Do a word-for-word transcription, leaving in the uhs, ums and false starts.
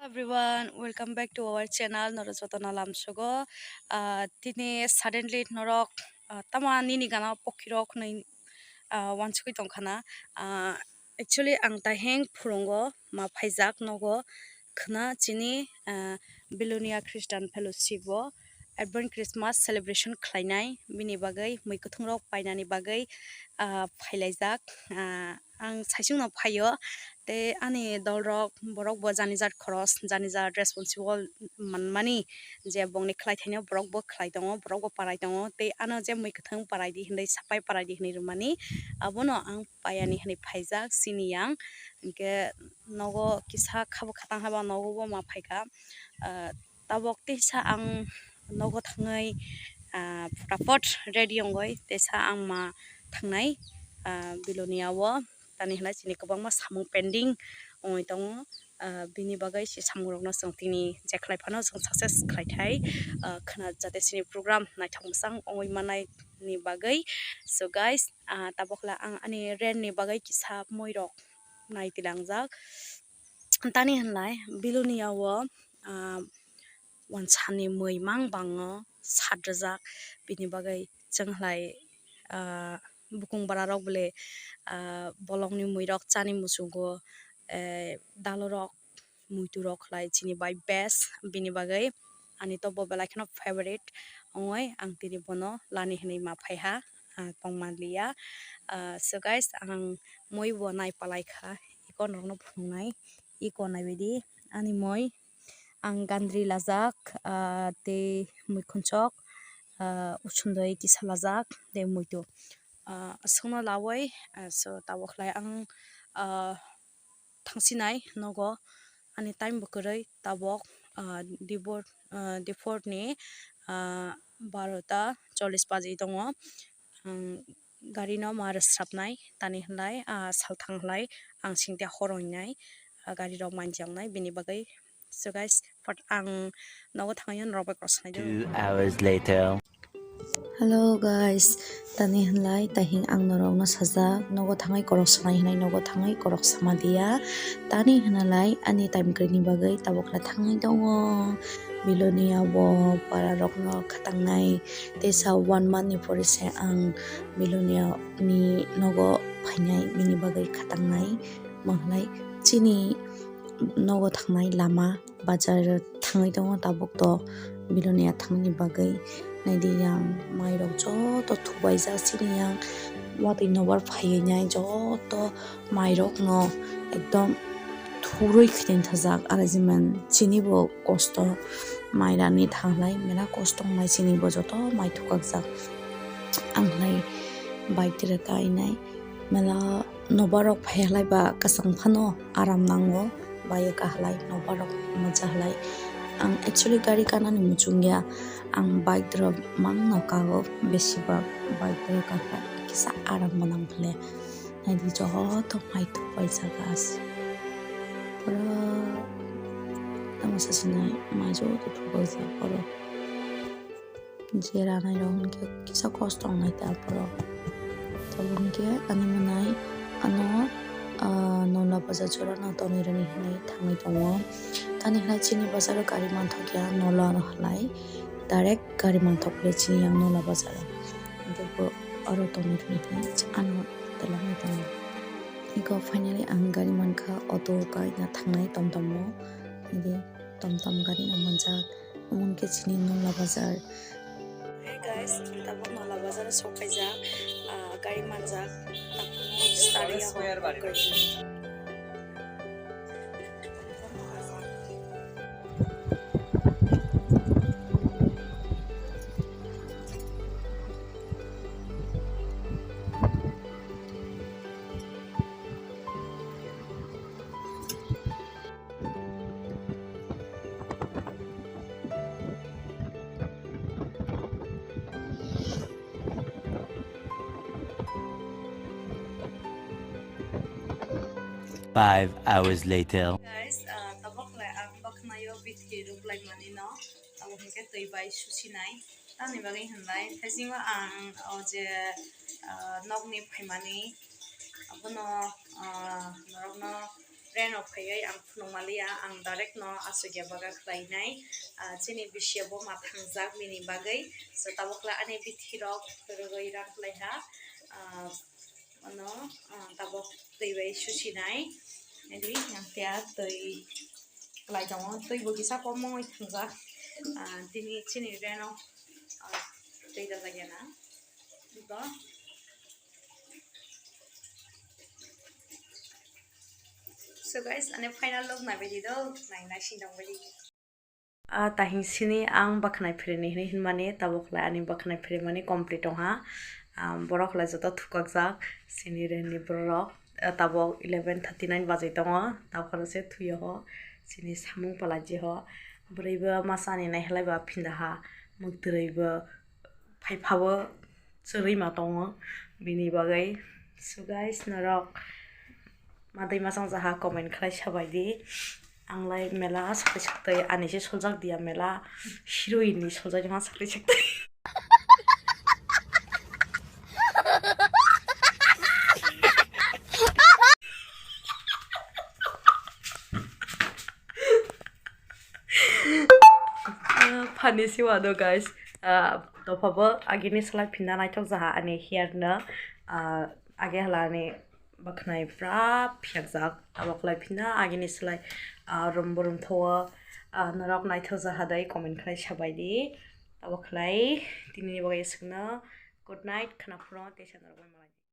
Everyone, welcome back to our channel. Norok jotono lamsogo. Ah, tini suddenly norok, ah, tama nini gana pokirok hwnwi, ah, wansugwi tongkhana. Ah, actually, ang taheng phurungo ma phaijak nogo khna chini, ah, Belonia Christian Fellowship o Advent Christmas celebration khlainai, bini bagwi mui kwthwngrok painani bagwi, ah, phailaijak. Ah, ang saichungno phaio, tei ani dolrok borokbo jani jat khoros, jani jat responsible manmani je bongni khlaithaino borokbo khlai tongo, borokbo parai tongo, tei ano je mui kwthwng parai di hinwi, sapai parai di hinwi rwmani, abono ang paiani hinwi phaijak chini yang. Hinkhe nogo kisa khabo khatang haba nogo bo ma phaikha. Ah, tabok teisa ang nogo thangwi, ah, photaphot ready wngwi teisa ang ma thangnai, ah, Belonia o. Tani hwnai chini kwbangma samung pending wngwi tongo, ah, bini bagwi se samungrokno chwng tini je khlai phano chwng success khlai thai, ah, khna jate chini program naithok mwchang wngwi manai ni bagwi. So guys, ah, tabok le ang ani rent ni bagwi kisa moi rok nai tilangjak. Tani hwnlai Belonia o, ah, wansani mui mang bango sat rwjak, bini bagwi chwng hlai, ah, bukung bara rok bole, ah, bolongni mui rok chani muchungo, eh, dalorok muitu rok khlai chini bai best, bini bagwi ani to bo belai kheno favorite wngwi ang tini bono lani hwnwi ma phaiha, ah, tongma liya. Ah, so guys, ang moi bo nai palai kha, iko norokno phunuknai, iko naibaidi ani moi. Ang gandri lajak, ah, tei muikhunchok, ah, usundoi kisa lajak, tei muitu, ah, aswkno lawoi, ah, so tabok khlai ang, ah, thangsinai nogo ani time bo kwrwi tabok, ah, dibor, ah, diphor ni, ah, barota chollish baji tongo. Ang gari no ma rwsrapnai tani hwnlai, ah, salthang hwnlai ang singtya hor wngnai, ah, gari rok manjaknai bini bagwi. So guys, but ang nogo thangwi norok bai korsonai. Two hours later. Hello guys, tani hwnlai tahing ang norokno sajak nogo thangwi korok sanai hwnwi nogo thangwi korok sama diya. Tani hwnlai ani time kwrwini bagwi tabok le thangwi tongo. Belonia bo para rokno khatangnai. Teisa one month ni pore se ang Belonia ni nogo phainai, bini bagwi khatangnai. Mahlai chini nogo thangnai lama bazar thangwi tongo tabuk to Belonia thangni bagwi. Naidi yang mairok joto thubaijak chini yang watwi nobar phaiwi nai joto mairokno ekdom thurwi khiteng thajak arrangement chini bo kosto. Mai rani thanglai mela kosto wngnai chini bo joto mai thukakjak. Ang hlai bike tere kainai mela nobar rok phai hlai ba kwchang phano aram nango, bai kahlai nobar rok maja hlai. Ang actually gari kanani muchung ya, ang bike rok mangno kago, besi ba bike rok kahlai kisa aram gwnang hle. Naidi joto mai thuk bai jaga as. Pura tamo sasinai mai joto thuk bai jaga oro. Je ranai rok hinkhe kisa kosto wngnai ta borok. Tabuk hinkhe ani mwnai ano, ah, Nola bazar jora no tonwi rwni hinwi thangwi tongo. Tani hwnai chini bazar o gari manthok ya Nola no hlai direct gari manthok le chini yang Nola bazar o. Hinkhe bo oro tonwi rwni hinwi ano telangwi tongo. Iko finally ang gari mankha auto kaina thangnai tomtom o. Hinkhe tomtom gari no manjak. Omo khe chini Nola bazar. Hey guys, tabuk Nola bazar o sok phaijak, ah, gari manjak, starting ya. Five hours later. Guys, ah, tabok le ang bakhnayo bitki ruklai mani no, tabok hinkhe twi bai susinai. Tamni bagwi hwnlai, thaisingo ang o je, ah, nokni phaimani, abono, ah, norokno Brand rok phaiwi ang phunukmaliya, ang direct no aswk ya baga khlainai. Ah, chini bisi bo ma thangjak bini bagwi. So, tabuk khlai ani bithi rok rwgwi rang khlaiha. Ah, ano, ah, tabuk twi bai susinai. Edi yang tia twi klai tongo, twi bo kisa kom wngwi thangjak. Ah, tini chini brand no, ah, twi dajak ya na. Bo. So guys, ani final look naibaidi do, naina sindong baidi. Ah, tahing sini ang bakhnai phirini hinwi hinmani, tabuk khlai ani bakhnai phirimani complete wngha. Ah, borok khlai joto thukakjak, sini reni borok. Ah, tabuk eleven thirty nine bajai tongo, tabuk khoro se thuyo ho, sini samung palaji ho. Bwrwi bo masa ni naihalai ba phinda ha, mwktwrwi bo phai phabo chwrwi ma tongo bini bagwi. So guys, norok madai masang jaha comment khlai sabai di. Ang lai mela sakti sakti ani se soljak dia mela heroine ni soljak ma sakti sakti. Ah, funny se wado guys. Ah, dopha bo agini slai phinda naithok jaha ani hair no. Ah, age hala ani bakhnai pura phiyakjak. Abo khlai phinda agini slai, ah, rom bo rom thogo. Ah, norok naithok jaha dai comment khlai sabai di. Abo khlai tini ni bagwi aswkno. Good night, khna phuru teisa norok bai malai.